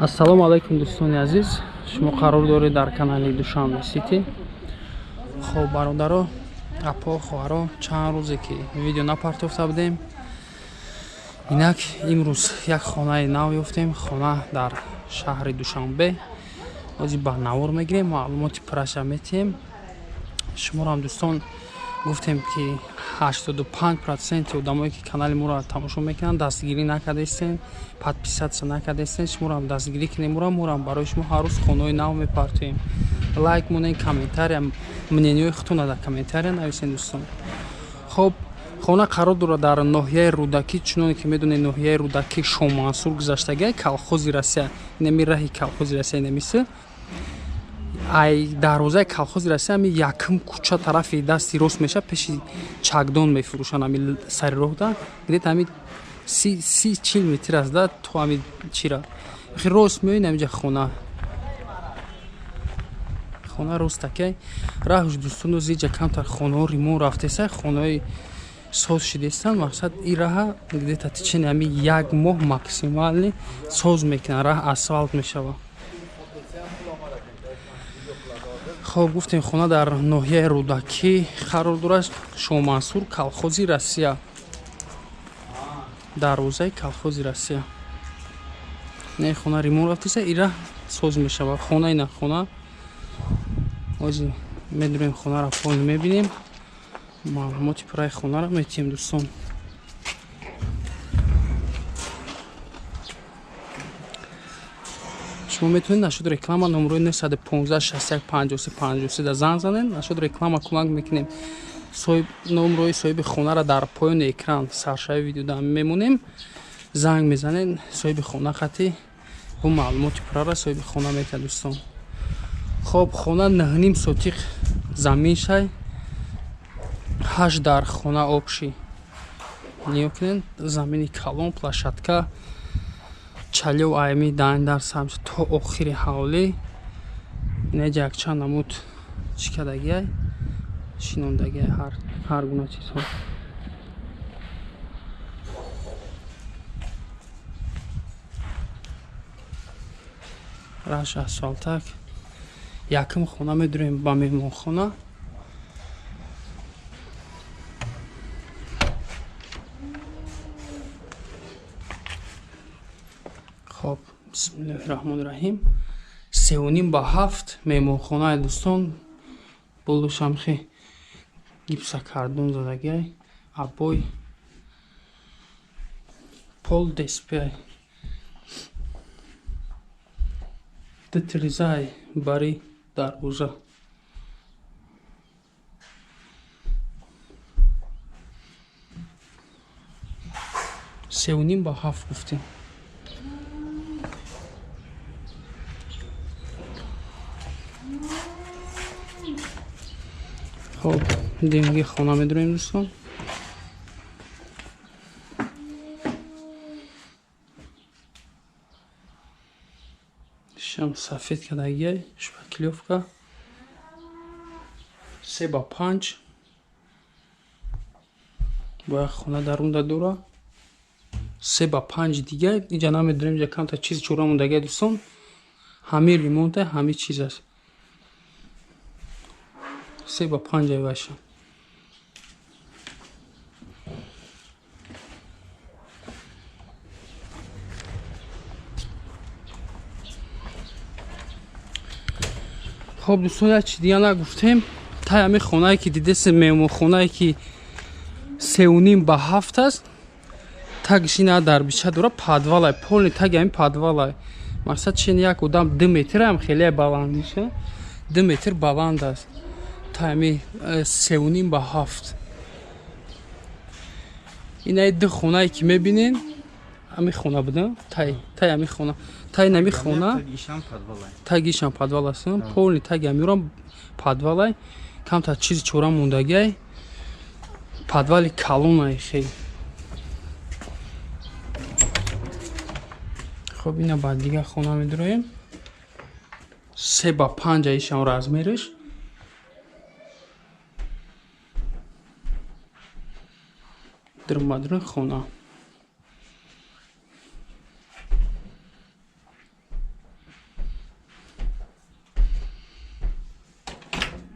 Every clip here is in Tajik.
Ассалому алайкум, дӯстони азиз. Шумо қарор доред дар канали Душанбе Сити. Хоб, бародаро, апо, хоҳаро, чанд рӯзе ки видео напартофта будем. Инак имрӯз як хонаи нав ёфтем. Хона дар шаҳри Душанбе. Ҳозир ба навор мегирем, маълумоти пурраша метиҳем. Шуморо ҳам, дӯстон, гуфтем ки 85% одамое ки канали моро тамошо мекунанд, дастгирӣ накардаистен, подписаться накардаистен. Шуморо ҳам дастгирӣ кунем, моро ҳам барои шумо ҳар рӯз хонаҳои нав мепартоем. Лайк монед, комментария, мнение ҳои худтонро дар комментария нависен, дӯстон. Хоб, хона қарор дорад дар ноҳияи Рӯдакӣ. Чуноне ки медонед, ноҳияи Рӯдакӣ Шомансур гузаштагиа, Колхози Россия, инами раҳи Колхози Россия, инамиса ай дарвозаи Колхози Россия ами якум кӯча тарафи дасти рост мешавад, пеши чакдон мефурӯшанд, ами сари роҳда где-то ами 30-40 метр аст да то ами чира хи рост меоед, амиҷа хона ростакай раҳш. Дӯстону, зиҷа камтар хонаҳо ремонт рафтеса, хонаҳои соз шидестанд. Мақсад, и раҳа где-то течение ами як моҳ максимально соз мекунанд, раҳ асфалт мешавад. Хоб, гуфтем, хона дар ноҳияи Рӯдакӣ қарор дорад, Шомансур, Колхози Россия, дарвозаи Колхози Россия. Не, хона ремонт рафтеса, и раҳ соз мешавад. Хона ина хона. Ҳозир медурем, хонаро полный мебинем, маълумоти пурраи хонаро метиҳем, дӯстон. Шумо метавонед нашуд реклама номерои 915 61 53 53 да занг занед. Нашуд реклама кӯмак мекунем. Номерои соҳиби хонаро дар поёни экран, саршави видеода мемонем. Занг мезанед соҳиби хона, хати бо маълумоти пуррара соҳиби хона метиҳад, дӯстон. Хоб, хона 9,5 сотих замин шай, ҳашт дар хона общий. Нигоҳ кунед, замини калон, площадка чалёв айми даин дар самт то охири ҳавлӣ. Инаҷа якчанд намуд чӣ кардагиай, шинондагиай, ҳар гуна чизҳо. Раш асфалтак. Якум хона медурем ба меҳмонхона. Хоб, бисмиллоҳи раҳмони раҳим. 7:30 меҳмонхонаи, дӯстон. Болушамхи гипсокартон задагиай, обои, пол ДСП, ду тирезаи бари дарвоза. 6:35 гуфтем. Хоб, димги хона медурем, дӯстон. Шам сафед кардагиай, шпаклёвка. 3 ба 5 бо як хона дарунда дора. 3 ба 5 дига иҷа намедурем, иҷа камтар чиз чора мондагиай, дӯстон. Ҳамин ремонта, ҳамин чиз аст. 3 ба 5 айваша. Хоб, дӯстон, як чи дига нагуфтем. Тай ҳамин хонае ки дидесем, меҳмонхонае ки 6:35 аст, тагиш ина дарбича дора, подвалай, полный таги ҳамин подвалай. Мақсад, чин як одам 2 метрам хеле баландиша, 2 метр баланд аст. Тайми 6:35 инаи ду хонае ки мебинен, ҳамин хона буда, тай ҳамин хона, тай нами хона тагишам подвал аст, полный таги ҳамирам подвалай. Камтар чизи чора мондагиай, подвали калонай хеле. Хоб, ина ба дигар хона медуроем. 3 ба 5 аишам размериш. Дурмадрун хона.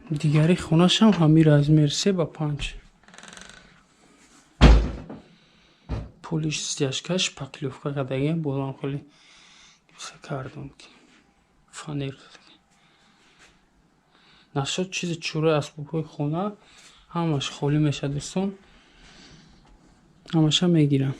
Дигари хонашам ҳамин размер 3 ба 5. Полиш стяжка шпаклёвка кардагиам, болам хеле кардам ки фанер нашуд. Чизи чӯраи асбобҳои хона ҳамаш холӣ мешавад дӯстон, ҳамаша мегирам.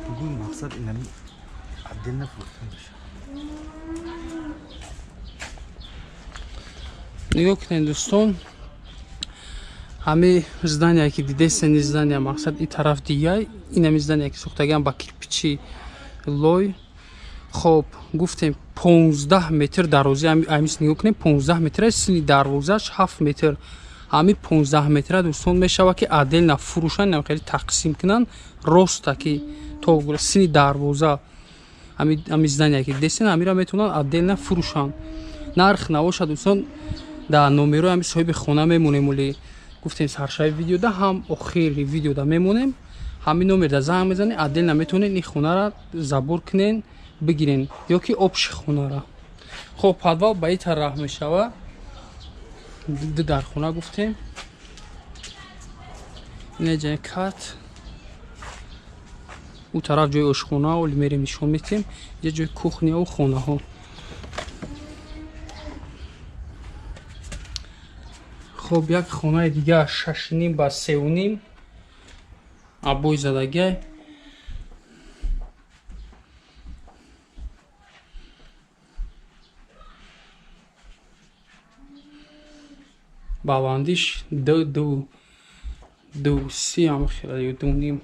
Bugun maqsad inami отдельно фурӯхта мешавад. Нигоҳ кунед дӯстон, ҳами здание ки дидесен, здания мақсад и тараф дигай, инами здание ки сохтагиам ба кирпичи лой. Хоб, гуфтем 15 метр дарвоза, ҳамис нигоҳ кунем, 15 метр, сини дарвозаш 7 метр. Ҳами 15 метра дӯстон мешавад ки отдельно фурӯшанд, инам хеле тақсим кунанд, роста ки то сини дарвоза ҳами здание ки дидесен, ҳамира метавонанд отдельно фурӯшанд. Нарх набошад дӯстон, дар номерои ҳами соҳиби хона мемонем, оли гуфтем саршави видеода ҳам охири видеода мемонем. Ҳамин номерда занг мезанед, отдельно метавонед ин хонара забор кунен, бигирен ё ки общий хонара. Хоб, подвал ба ин тараф мешавад. Ду дар хона гуфтем. Ине ҷои кат, ӯ тараф ҷои ошхона, оли мерем нишон метем. Инҷа ҷои кухняу хонаҳо. Хоб, як хонаи дигар 6.5 ба 3.5, обои задагиай. Баландиш 2, 2, 2, 3 ҳам хела ё 2.5.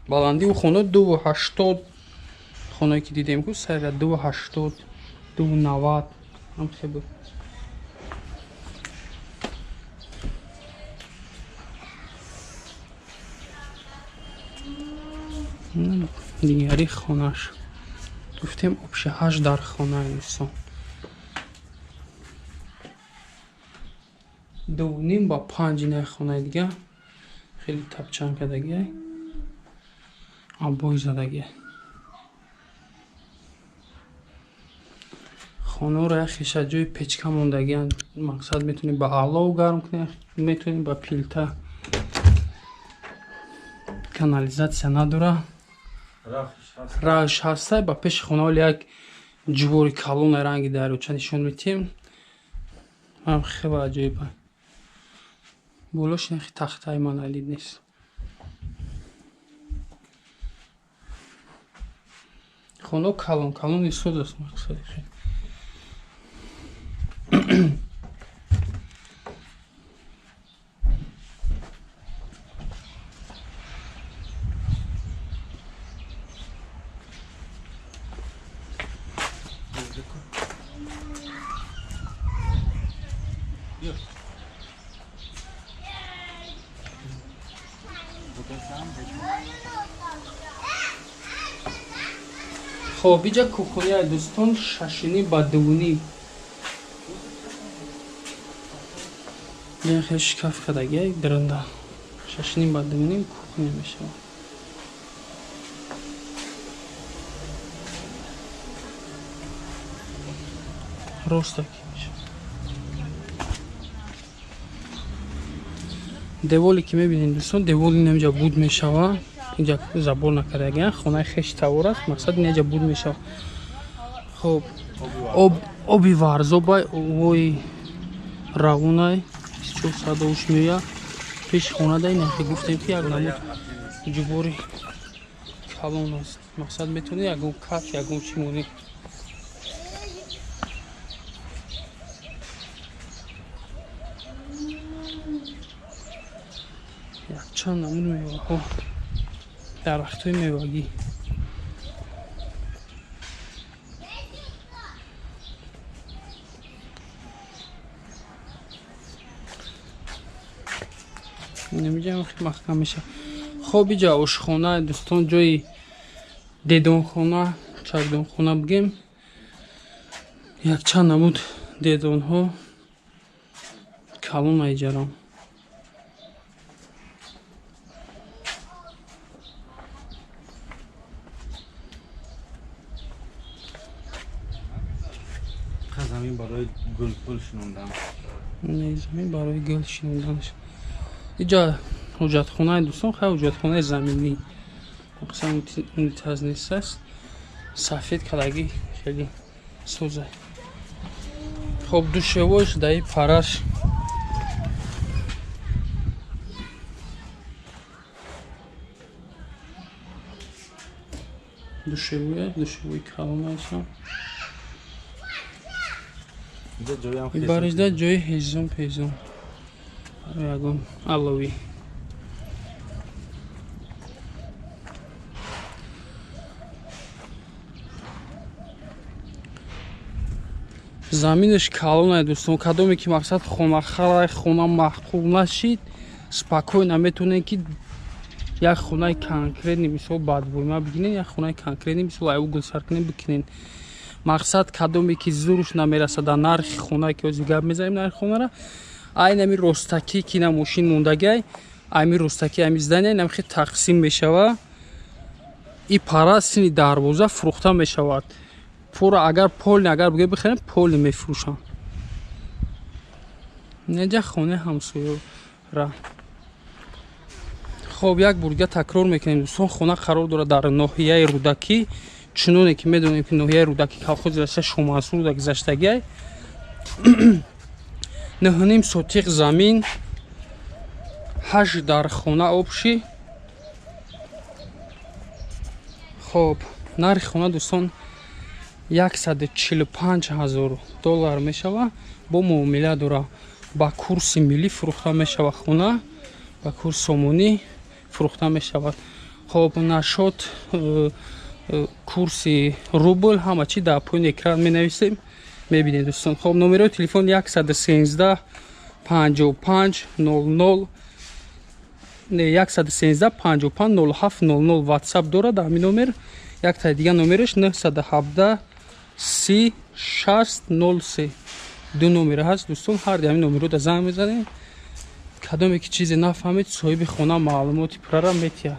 Баландии ӯ хона 2.80, хонае ки дидем ку сайра 2.80, 2.90 ҳам хел буд. Дигари хонаш гуфтем общий 8 дар хонаи дӯстон. 2.5 ба 5 инаи хонаи дига, хеле тапчан кардагиай, обои задагиай. Хонаро як хеша ҷои печка мондагианд, мақсад метавонем ба алов гарм кунем, метавонем ба пилта. Канализатсия надора, раҳш ҳастай. Ба пеши хона оли як ҷувори калони ранги дарёча нишон метиҳем. Ҳам хеле аҷоиба. Болош нахи тахтаи монолит нест. Хоно калон калон истод аст мақсади хеле. Хоб, иҷа кухоняи дӯстон 6.5 ба 2.5. Хеле шкаф кардагиай дарунда. 6.5 ба 2.5 кухня мешавад. Ростаки мешавад. Деволе ки мебинед дӯстон, деволи инҷа буд мешавад. Инҷа забор накардагиан, хонаи хеш тавор аст, мақсад инҷа буд мешавад. Хоб, оби варзобай, овои равонай, бисёр садоуш меояд. Пеши хона да инахе гуфтем ки як намуд ҷубори калон аст. Мақсад метавонед ягон кат, ягон чӣ монед. Якчанд намуд меваҳо, дарахтҳои мевагӣ. Инамиҷа маҳкам меша. Хоб, иҷа ошхона, дӯстон, ҷои дедонхона, чагдонхона бигем. Якчанд намуд дедонҳо калон айҷарам. Замин барои гулпул шинондан. Не, замин барои гул шинонданаш. Иҷа ҳуҷҷатхонаи, дӯстон, хай, ҳуҷҷатхонаи заминӣ. Мақсад унитаз нест аст. Сафед калагӣ хеле соза. Хоб, душевош даи параш. Душевоя, душевои калонаша. Барижда ҷои ҳезум пезум. Ягон аловӣ. Заминаш калонай, дӯстон. Кадоме ки мақсад хонахарай, хона маъқул нашид, спокойно метавонед ки як хонаи конкретный, мисол бадбойма бигирен, як хонаи конкретный, мисол ай угол сар кунен, бикунен. Мақсад, кадоме ки зуруш намерасад дар нархи хонае ки ҳозир гап мезанем, нархи хонара, айнами ростакӣ ки на мошин мондагай, ами ростакӣ, ами здания инам хел тақсим мешава. И пара сини дарвоза фурӯхта мешавад. Пура агар полни, агар бигӯ бихарем, полни мефурӯшам. Неҷа хонаи ҳамсояра. Хоб, як бурга такрор мекунем, дӯстон, хона қарор дорад дар ноҳияи Рӯдакӣ. Чуноне ки медонем ки ноҳияи Рӯдакӣ колхози Россия Шомансур да гузаштагиай. 9.5 сотиқ замин, 8 дар хона обши. Хоб, нархи хона, дӯстон, 145 000 доллар мешава, бо муомила дора. Ба курси миллӣ фурӯхта мешава хона, ба курси сомонӣ фурӯхта мешавад. Хоб, нашот курси рубл ҳама чи дар поёни экран менависем, мебинед, дӯстон. Хоб, номерои телефон 113 55 00, не, 113 55 07 00 WhatsApp дорад ҳамин номер. Яктаи дига номераш 917 30 60 03. Ду номер ҳаст, дӯстон, ҳар ди ҳамин номерро занг мезанем. Кадоме ки чизе нафаҳмед, соҳиби хона маълумоти пуррара метиҳад.